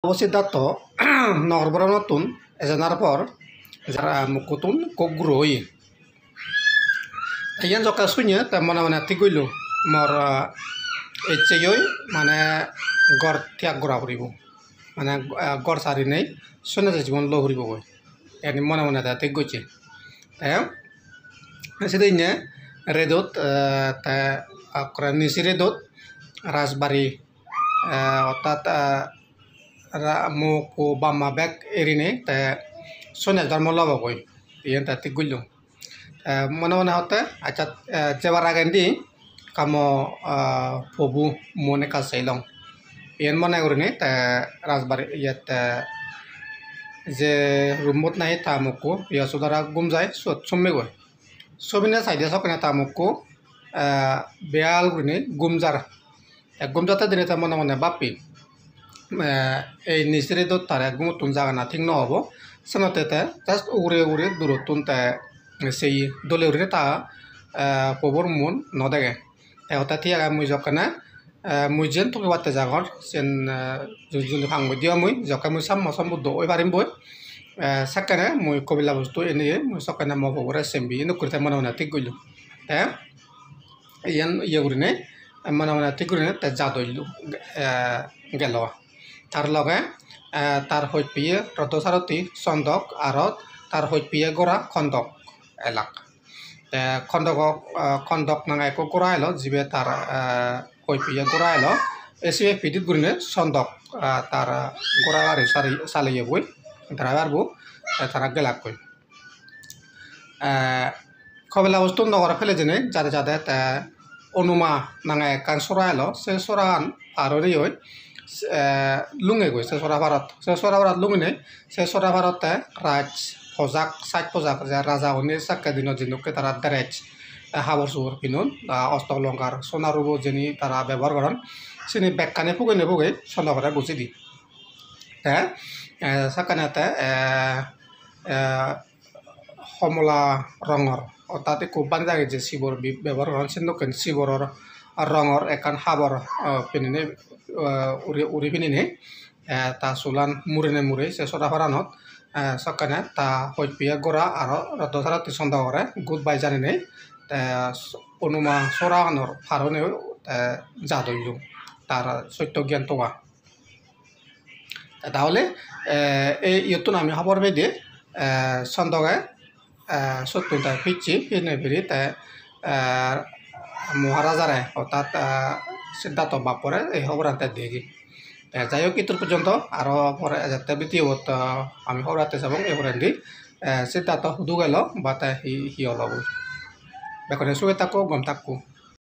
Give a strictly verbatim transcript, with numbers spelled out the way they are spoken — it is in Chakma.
Siddhartho nogor boronottun ejenar por jara mukkutun ekko guro oye. Te iyan jokke sunye te mone mone thik goillo, mor, ah, eccheyoi mane ghor tyag gora puribo, mane, ah, ghor sarinei sonnyaso jibon lo puribogoi. Eni mone mone te thik gocche. Te sidinne redot, eh, te ekkore nisi redot rajbari, eh, ortat, eh, ra-, mokko bamma bek erinei te sonnyaso dhormo lobogoi. Iyen te thik gollong. Eh, mone mone hotte, accha, eh, jebar agendi ekka mo, ah, pobu muon ekka seilong. Iyen mone gurinei te rajbari iyot, eh, je roomot nahi ta mokko Yasodhara gum jai, siyot sommegoi. Sobinei saide sokkene ta mokko, eh, beyal gurinei gum jar. Te gum jatte dinei te mone mone bappi, eh, ei nisi redot tare gumottun jagana thik no obo. Senotte te just ugure ugure durottun te sei dole gurinei ta, eh, pobor muon no dege. Te hotte thik age, mui jokkene, eh, mui jiyen togebatte jagor, siyen, eh, ju-, juni pang goi diyo mui, jokke mui sammo sombuddho oi parim boi. Eh, sekkene mui Kopilabostu eniye, mui sokkene mo pobore sembi, endokkuri te mone mone thik goillo. Te iyen iye gurinei, mone mone thik gurinei te jadoi, eh, gelo. Tar loge, eh, tar hoj piye Roddo Saroti Sondok aro tar hoj piye gora Kondok elak. Te Kondok, eh, Kondok nange ekko gora elo, jibe tar, eh, hoj piye gora elo. Ei sibe pidit gurinei Sondok, eh, tar gora gari sari-, saleyegoi, driver bo, te tara gelakkoi. Eh, Kopilabostu nogore pele jenei jade jade te Onuma nange ekkan sora elo, se soragan par oinei, eh, lungegoi se sora parot. Se sora parot lunginei, se sora parot te raj pojak, saj pojak, je rajagune sakke dinot jendokke tara dress, eh, habor subor pinon, ah, osto olongkar, sona rubo jeni tara bebohar goron, sini bekkani puginei pugei Sondogore gojji di. Te, eh, sekkene te, eh, eh, homola rongor, ortat ekko bhante dagi je sibor bi-, bebohar goron, sen dokken siboror rongor ekkan habor, eh, pininei, eh, uri, uri pininei, eh, ta sulan murinei murei se sora paranot, eh, sokkene ta hoj piye gora aro Roddo Saroti Sondogore goodbye janinei, te Onuma soraganor par oinei, eh, jadoi tar sotto gyan toga. Te tahole, eh, ei iyottun ami hobor pei de, eh, Sondoge, eh, sottun te picche, pinei piri te, eh, Maharajare, ortat, eh, Siddhartho bappore ei hoboran te degi. Te jai hok, ittur porjonto, aro pore ejette video-bot, eh, ami hobor atte sabong, ei porendi, eh, Siddhartho hudu gelo, ba te hi, hi olo goi. Bekkune suge takko, gom takko.